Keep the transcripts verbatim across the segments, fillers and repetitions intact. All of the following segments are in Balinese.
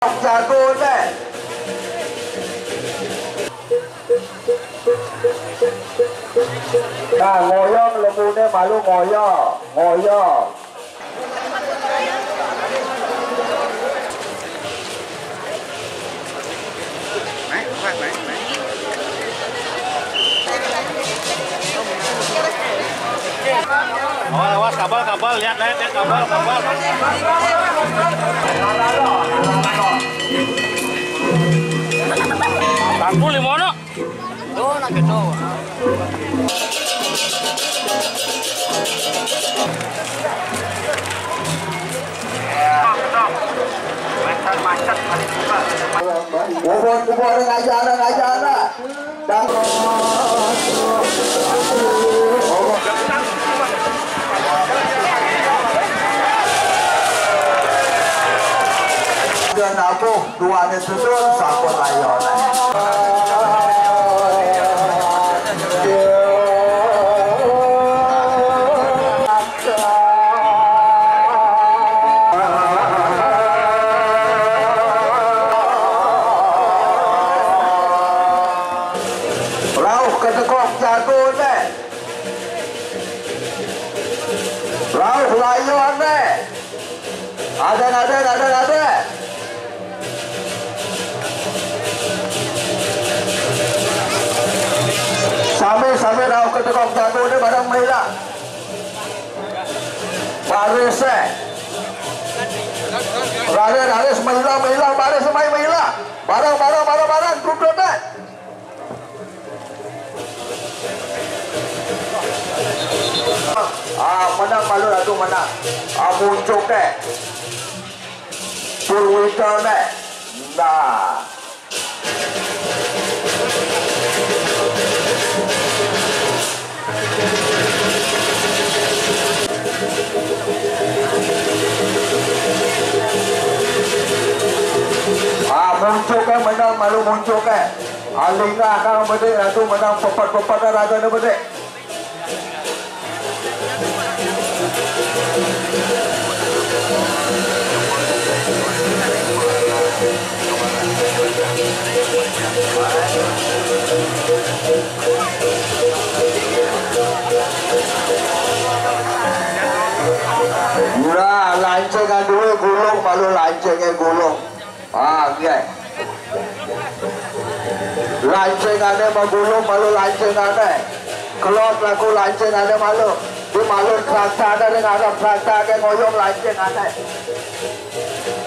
Jago ne. Nah, ngoyong lemune malu ngoyong, ngoyong. Awas, awas, kabel, kabel, lihat, lihat, lihat, kabel, kabel. Tangkul di mana? Tuh, nak gitu. Macet, macet, hari Jumat. Kubur, kubur, ada ngajar, ada ngajar, ada. Dan dia nabuh duane susun sampun layon. Rauh ketekok jago ne. Rauh layon ne. Ada, ada, ada, ada. Sami, sami rauh ketekok jago ne bareng mailah. Baris, eh. Baris, baris, mailah, mailah, baris, mai, mailah. Bareng, bareng, bareng, bareng, duduk, eh. Ah, menang malu ratu menang. Ah, muncul, eh. Purwita, eh. Nah. Ah, muncul ke menang malu muncul ke. Alingah kang bedek ratu menang pepet-pepet raga ne bedek. Nah, lanceng aduh gulung, malu lancengnya gulung. Ah, nggih. Lancengane magulung malu lancengane. Kelot laku lancengane malu. Di malu traktane ning arep traktane ngoyong lancengane.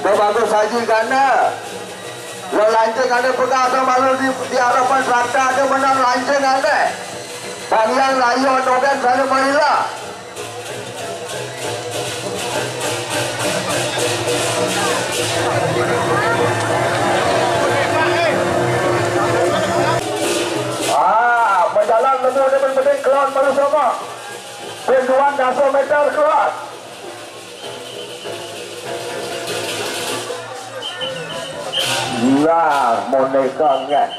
Udah bagus haji gane. Lo lancengane pegang malu di, di hadapan traktane menang lancengane. Bang Yang layon ogen sale maila. Ah, berjalan lemu dengan bening keluar malu sama. Pinduan dasa meter keluar. Lah, moneka nggak.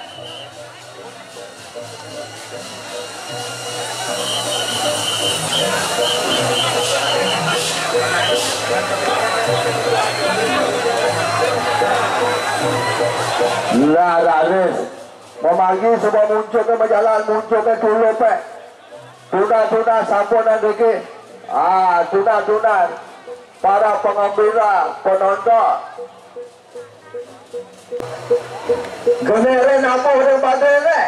Lah, raris. Memagi sebab muncul ke berjalan, muncul ke dulu, Pak. Tuna-tuna sampun niki. Ah, tuna-tuna. Para pengembira, penonton. Genere nabuh ring badene.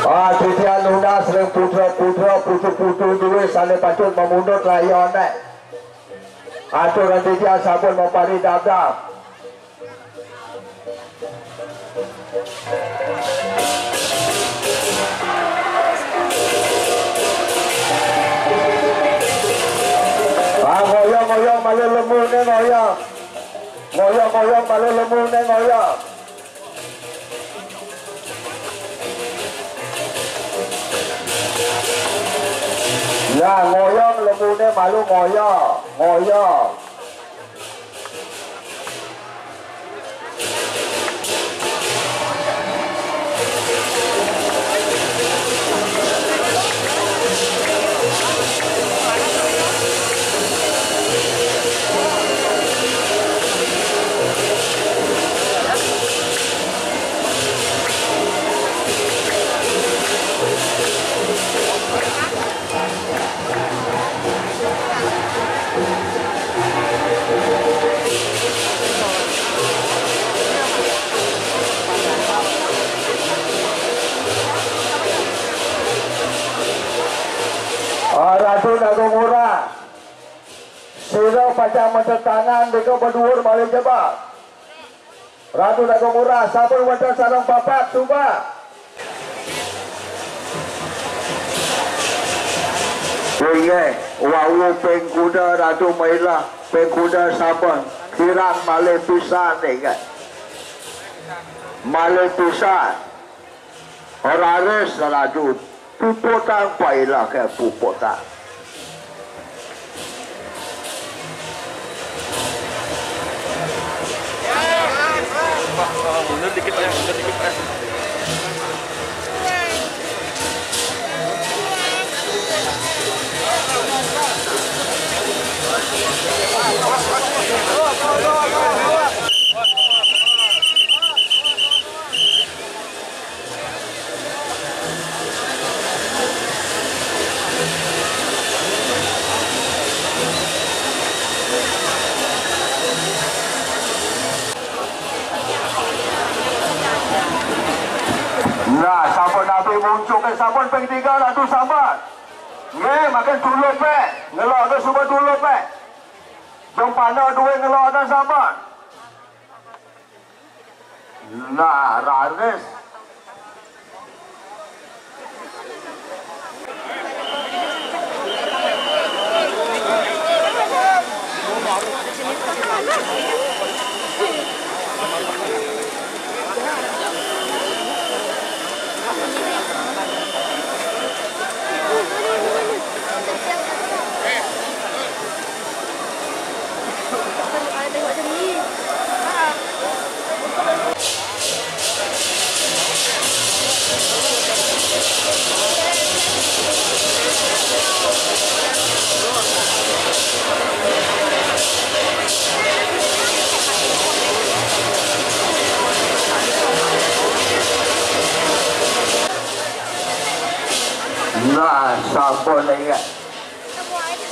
Ah, titiang nunas ring putra-putra, putu-putu duwe sane patut mamundut layone. Atur titiang sampun mapari dadam. Ah, ngoyong-ngoyong malu lemune ngoyong. Ngoyong-ngoyong malu lemune ngoyong. Ya, ngoyong lemune malu ngoyong, ngoyong. Macam tangan deka baduur malih jebak. Ratu Naga Murah, sampun wénten sareng papat, suba. Inggih, wau ping kuda Ratu Mailah, ping kuda sampun kirang malih pisan, inggih. Malih pisan. Raris Ratu. Puputang pailah ké puputang. Mundur dikit, Pak, mundur dikit, Pak. Nah, sampun napi muncuk, eh, sampun ping tiga Ratu sampun. Nggih, makin tulupé. Ngelok ke suba tulupé. Jong pana duit ngelok dan sampun. Nah, raris. Nah, sampun inggih.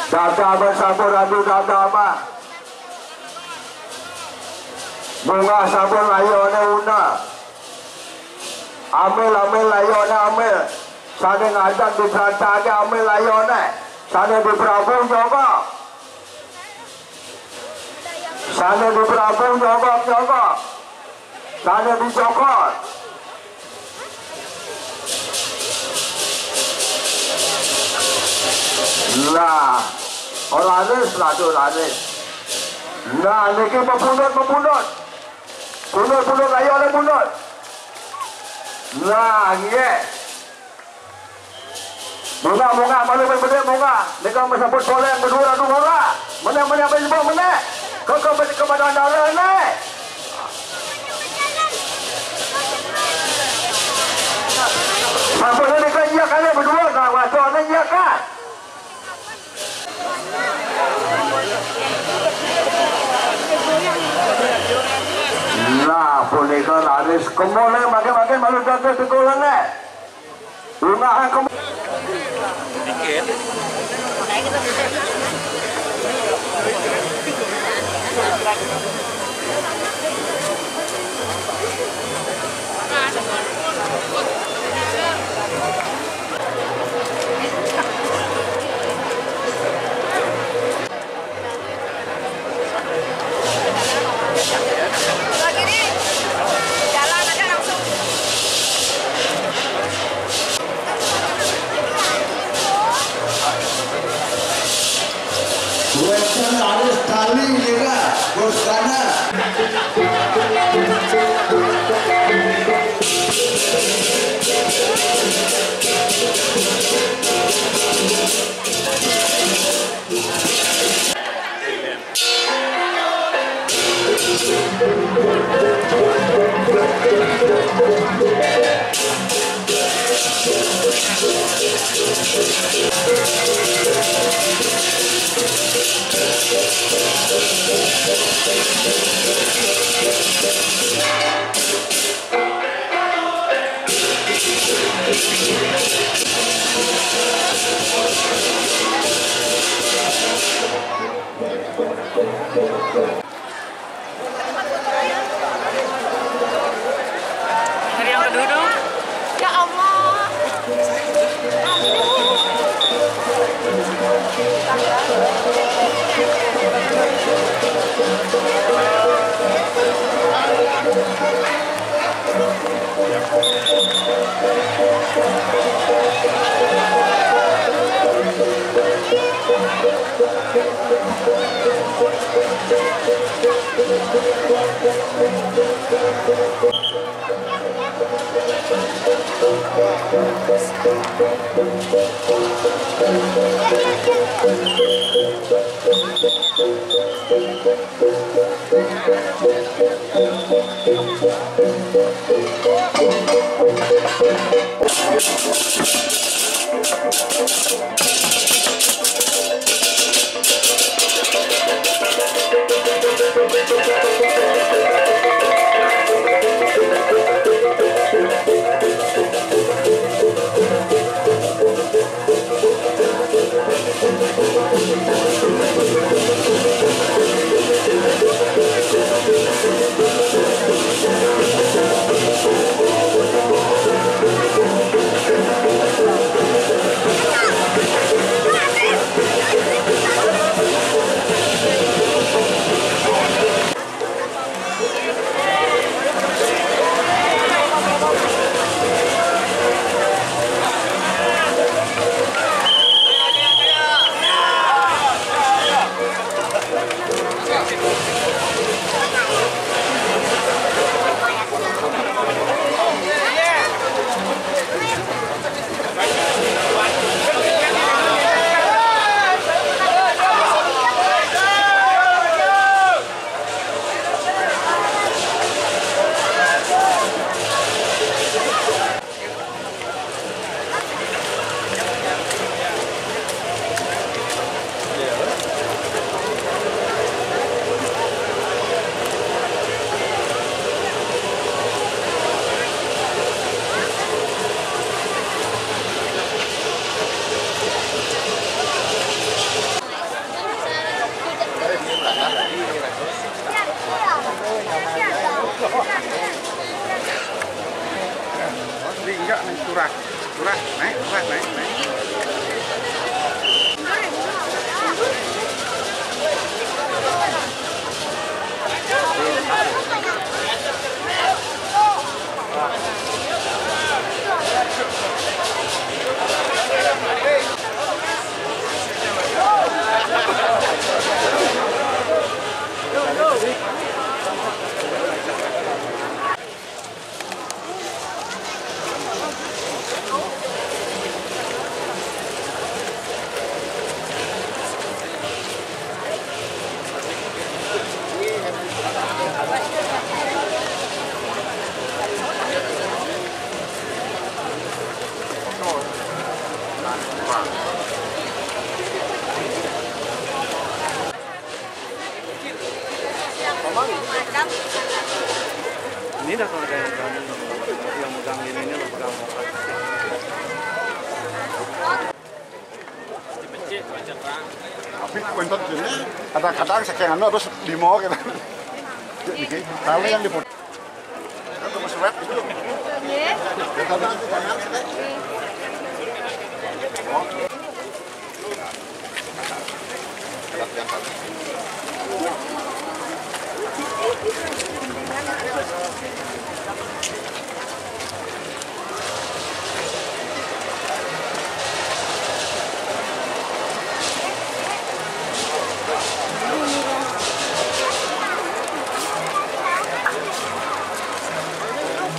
Dada mah sampun, aduh, dada mah. Bungah sampun layoné una. Ambil, ambil layoné, ambil. Sané ngajak di Pranta ké ambil layoné. Sané di Prabu nyogok. Sané di Prabu nyogok, nyogok. Sané di Jokor. Lah, ora laris, Ratu, laris. Nah, niki mepundhut, mepundhut. Pundhut, pundhut, ayo le pundhut. Nah, nggih. Munggah, munggah, malu main bedil munggah. Nika mesambut poleng berdua, aduh, ora. Meneh, meneh, apa sebut meneh? Kau, kau, kau, kau, kau, kau, Sampai ni kan iya kali berdua, nah, waduh, ni iya kan. Nah, punika laris. Kemone makin-makin malu dadi tegulan, eh. Ungahan kemone. Dikit. Wénten laris tali nika, Bos Gana. Ini enggak nih, turah. Turah, naik, turah, naik, naik. Ini dah kalau ada yang berani, yang megang ini, ini pegang. Tapi kuentot ini kadang-kadang saking anu harus di mall gitu. Jadi, kalau yang di Nggih.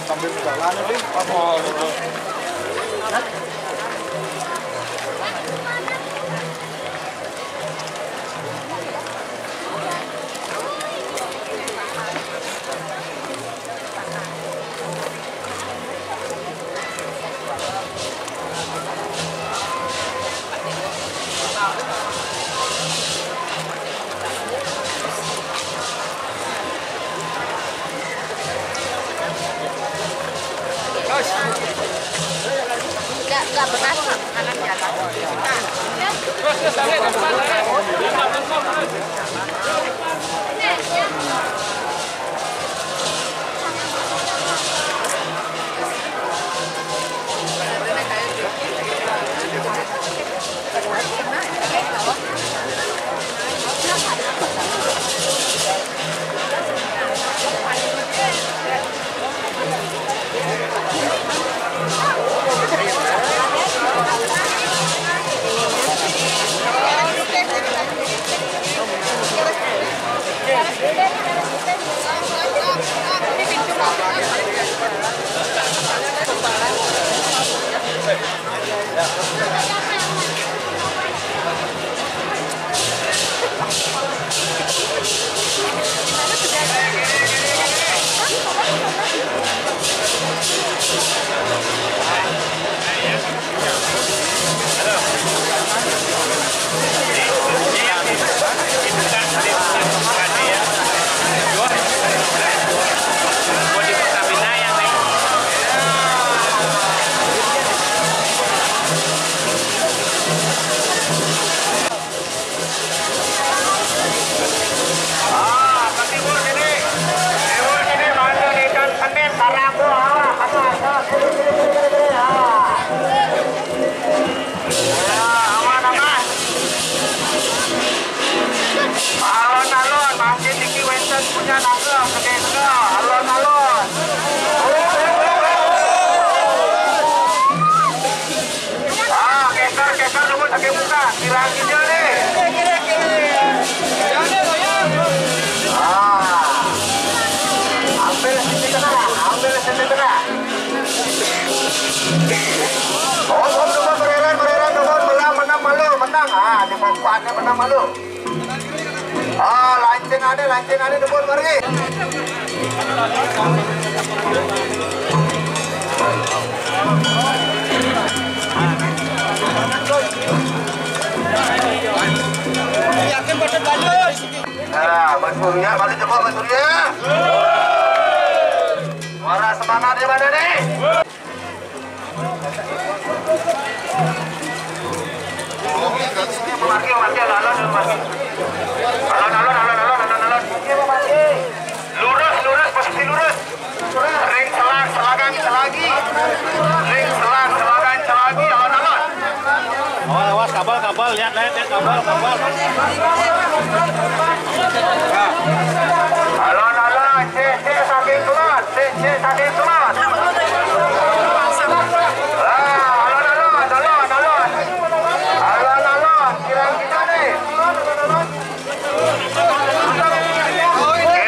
Sambil jalan ini. Oh, gitu. Nggak, nggak pernah anak jalan. Pokoknya menang malu. Ah, lanceng ane, lanceng ane, debon mari. Yakin pada balik. Nah, Mas Surya, balik coba Mas Surya. Suara semangat di mana nih? Lurus, lurus, lurus, lurus. Ring selang, selagang, selagi. Ring selang, selagang, selagi. Alon, alon. Oh, awas kabel, kabel, lihat, lihat, lihat kabel, kabel. Alon, alon, cek, cek, saking kelas, cek, cek, saking kelas. Ah, alon, alon, alon, alon. Alon, alon, kirang kita nih. Oke.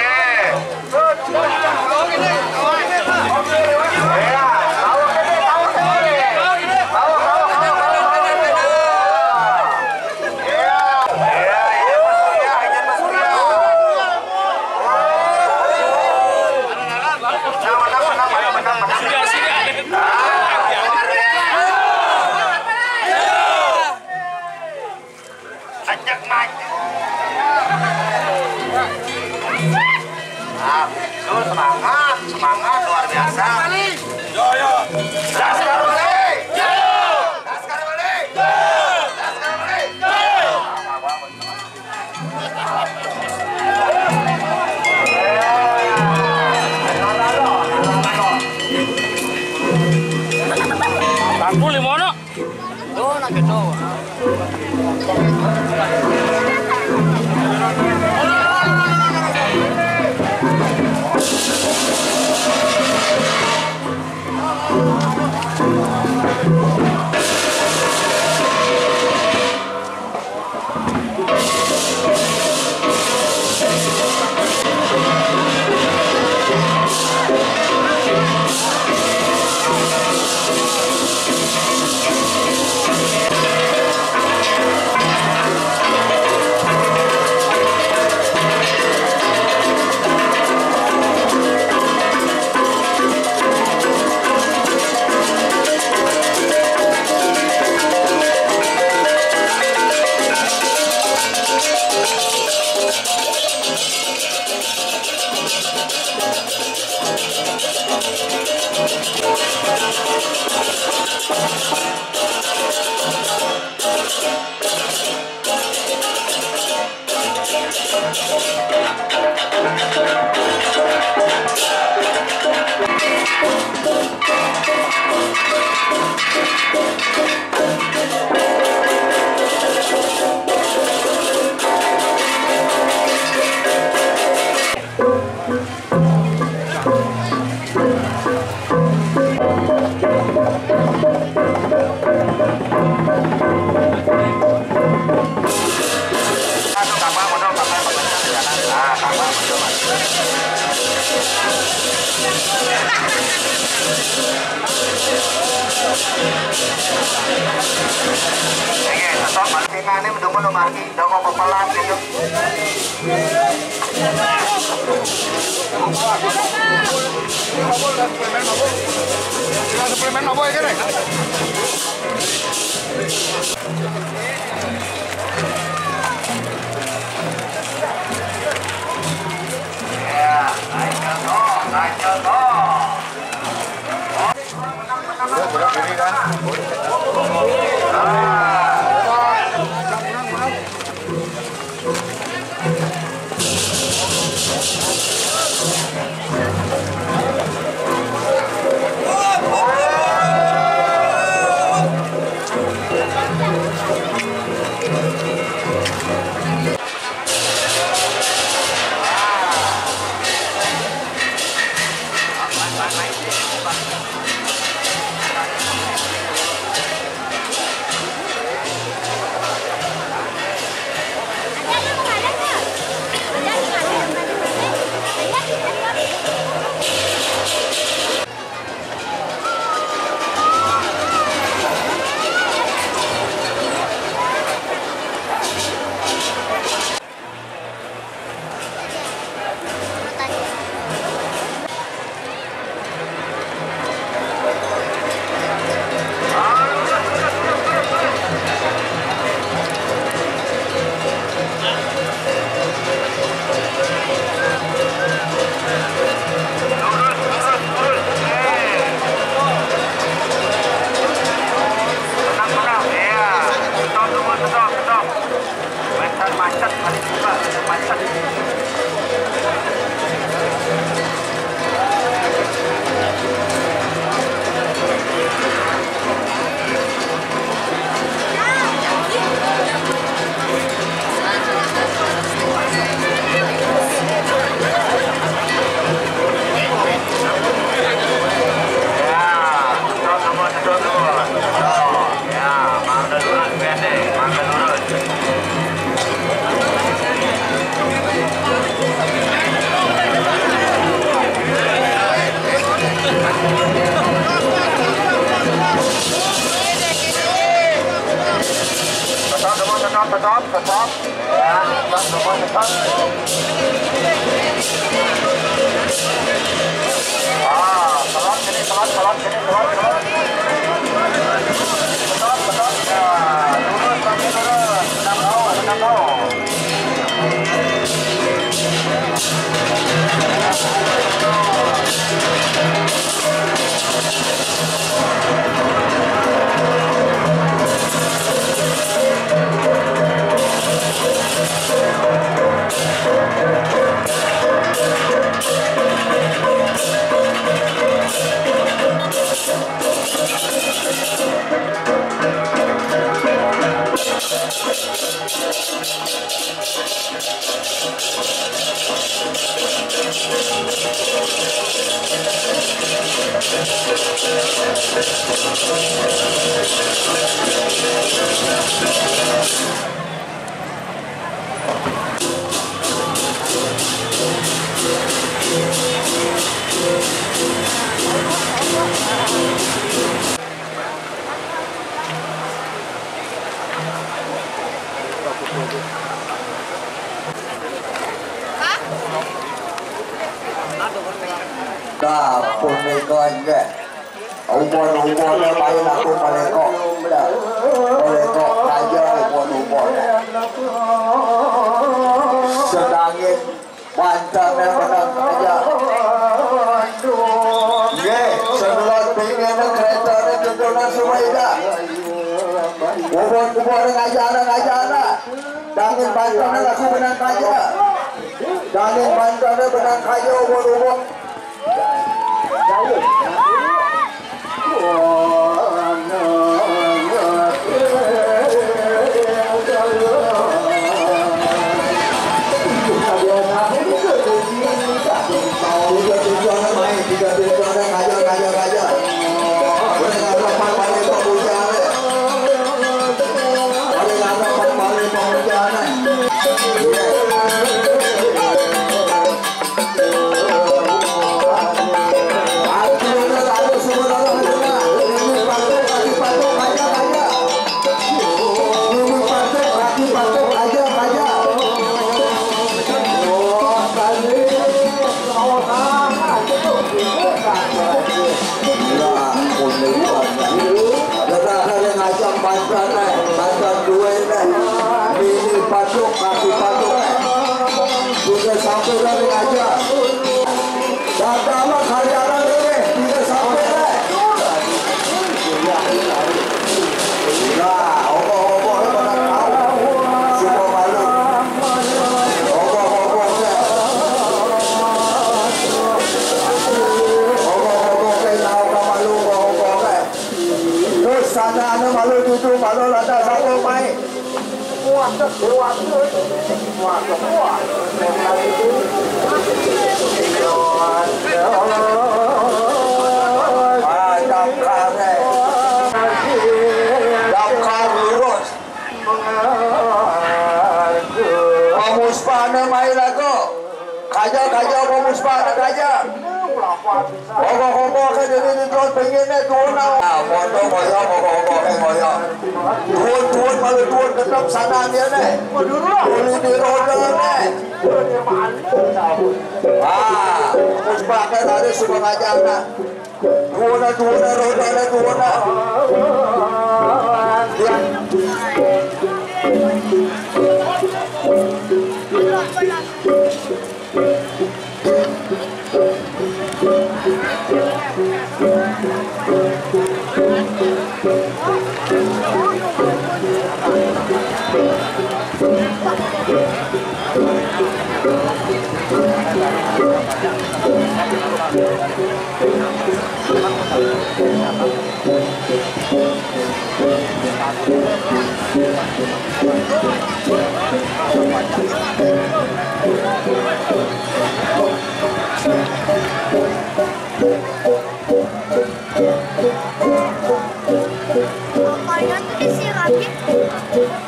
Ajak maju. Nah, itu semangat, semangat luar biasa. Yo, yo. Laskar Bali. Yo. Laskar Bali. Yo. Laskar Bali. Yo. Tantu lima anak. Tuh, nak gitu. Ini mendukung nomor, dukung pepelat gitu. Nah, punika inggih. Ubon-ubone payu aku palekok. Palekok aja ubon-ubone. Sedangin pancane menang aja. Nggih, sebelum pingin keretane tutunan sumaida. Ubon-ubone ngajana-ngajana. Dangin pancane laku benang kaja. Dangin pancane benang kaja ubon-ubon. Ini patuk, kaki patuk. Sudah sampai dari aja. Datanglah kalian ini, sudah sampai deh. Nah, opo-opo pada tahu. Suka malu. Opo-opo deh. Opo-opo deh, tahu ke malu, opo-opo deh. Terus sana anu malu duduk, malu lantas aku main. Ah, daftar, eh. Daftar lurus. Pemuspane main aku. Kaja, kaja, pemuspane kaja. Kongkong-kongkong ke jadi di tuan pengen ne tuan na. Ah, foto koyo, kongkong-kongkong ke koyo. Tuan, tuan, malu tuan, tetap sana dia ne. Boleh di roda ne. Ah, terus pakai tadi suka ngajar na. Tuan na, tuan na, roda ne, tuan na. Ya. Bapaknya tuh disiramin.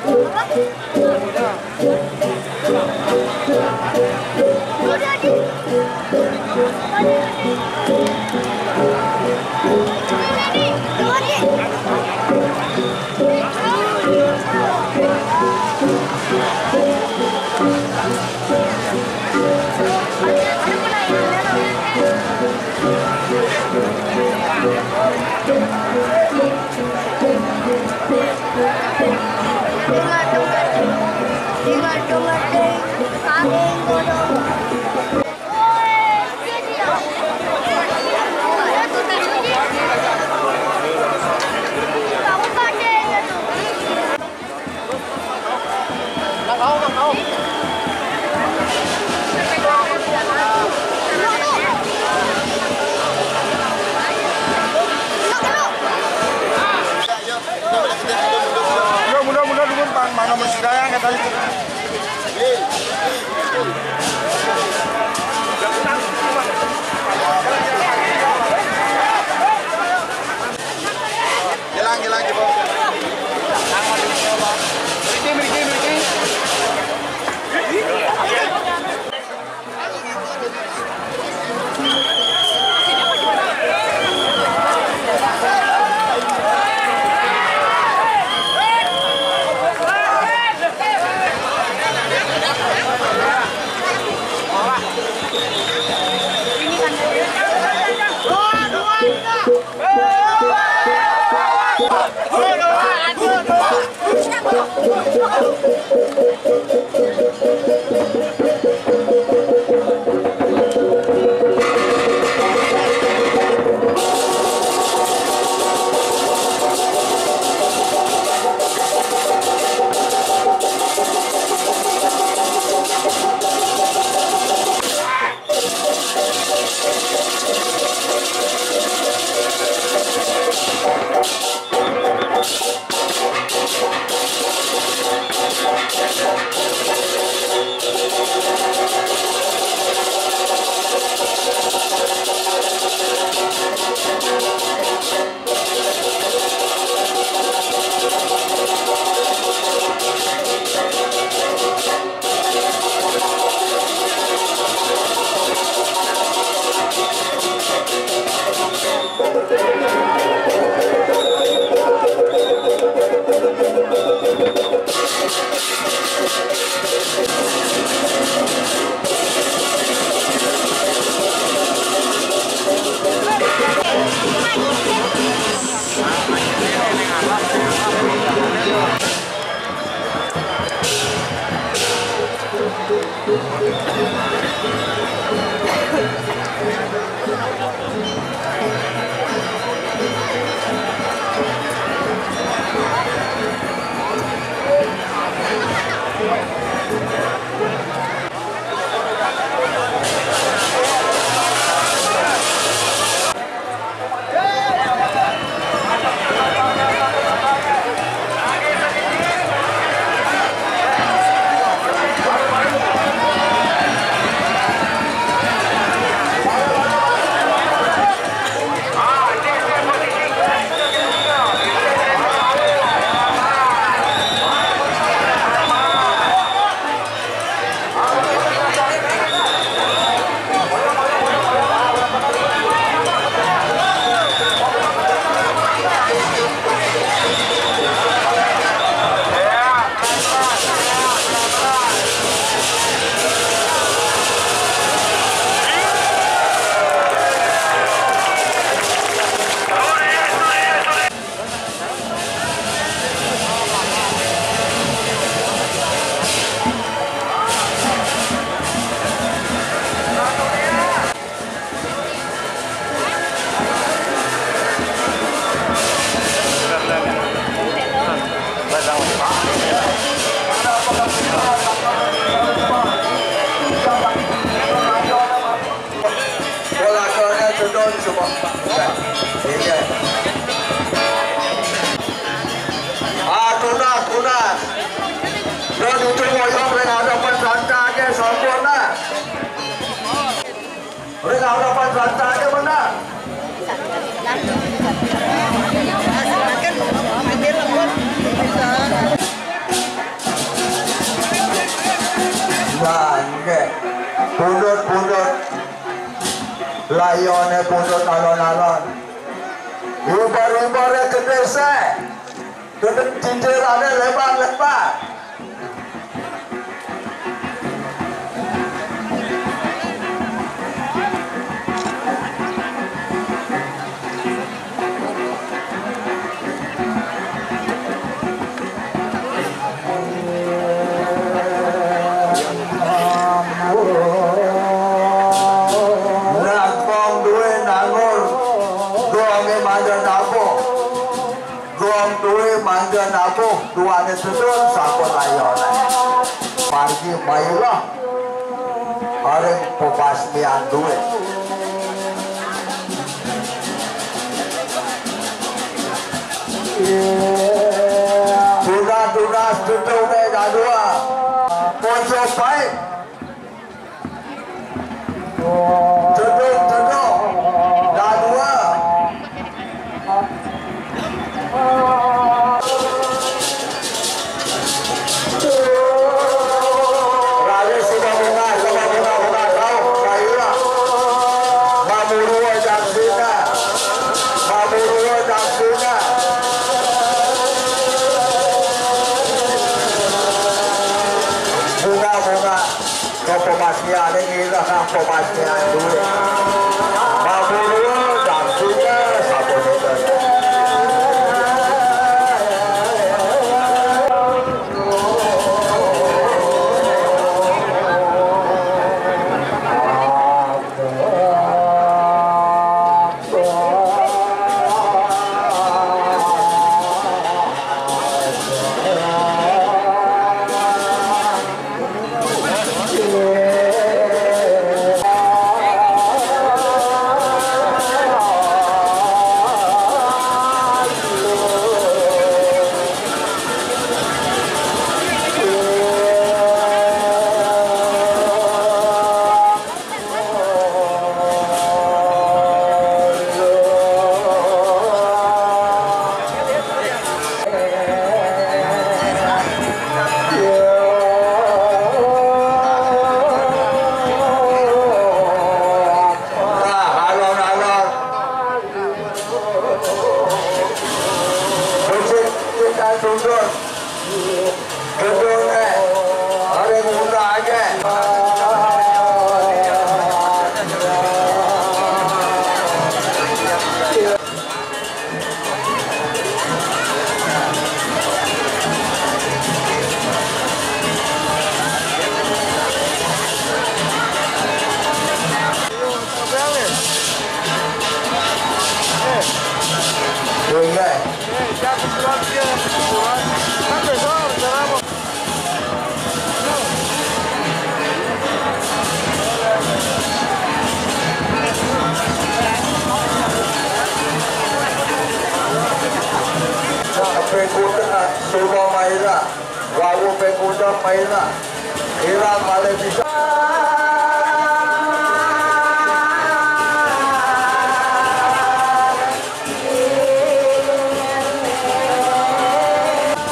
Apa? Udah, Dik. Udah, Dik. Udah, Dik. Mundur, mundur, mundur, pang, mana mesti dayang katanya. Hilang, hilang, di bawah. Mriki, mriki, mriki. Bola golnya Judon, coba. Iya. Ah, tunas, tunas. Dan itu ngoyong dengan hadapan sancanya sempurna. Dengan hadapan sancanya menang. Nah, nggih. Pundut-pundut. Layone pundut alon-alon. Ibar-ibare gedhe sek. Gedhe cincirane lebar-lebar. Mangga nabuh. Gong duwé mangga nabuh, duané sedul sampun layonan. Margi mailah ring pepasmian duwé. Tunas-tunas tutuné dadua. Pojok pait. Cedok-cedok dadua. Raris suba bungah, suba bungah, bungah, saut, saira. Mamurua daksina. Mamurua daksina. Bungah, bungah. Ka pemastian, ing ireng pemastian duwé. Mamurwa daksina sapunika. Nah, alon-alon. Becik, becik, tundun. Gedung, eh, ada yang muda aja. Sehingga Pengkuda Suba Maira, Wawu Pengkuda Maira, Ira malih bisa.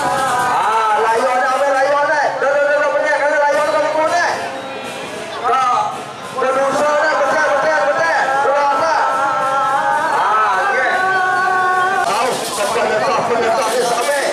Ah, layone, ambil layone. Duh, duh, duh, duh, bener, kali layone, kali kune. Kak, bedusa, bener, bener, bener, bener. Berasa. Ah, nggih. Au, kepada sah, kepada sah, sampai.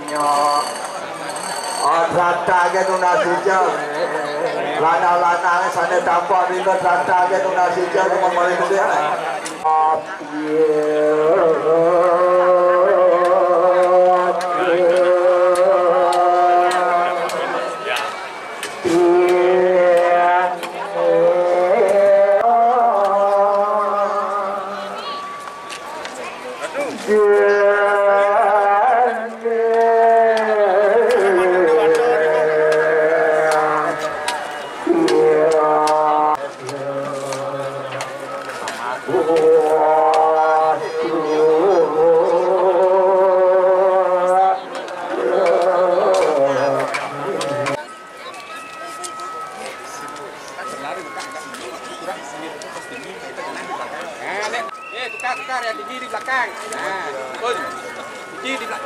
Nyo. Oh, tratah ké nunas ija. Lanang-lanang sané tampak dina tratah ké nunas ija, nunas malih gedé.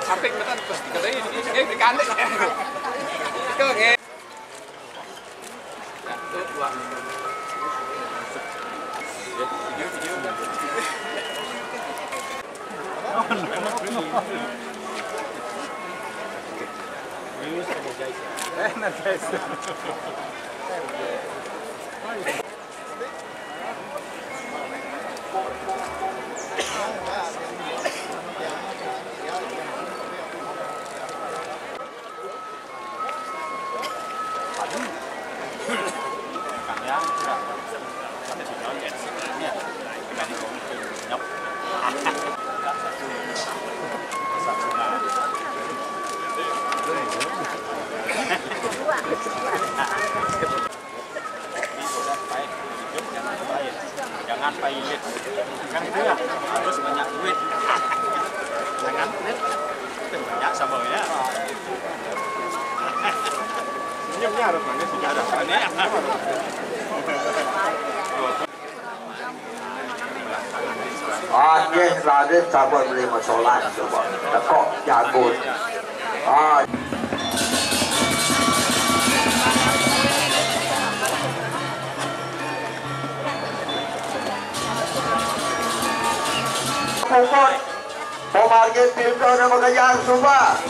Samping meten terus diketahui ini, ini dikandek. Itu nggih. Satu, dua. Video, video. Enak, guys. Jangan pailit. Kan itu ya, harus banyak duit. Jangan pelit. Banyak sabarnya. Senyumnya harus manis. Harus manis. Ah, nggih, Raden sampun mlih masolat coba. Teko jago. Ah. Puput. Pamargi pinto nama kejang sumpah.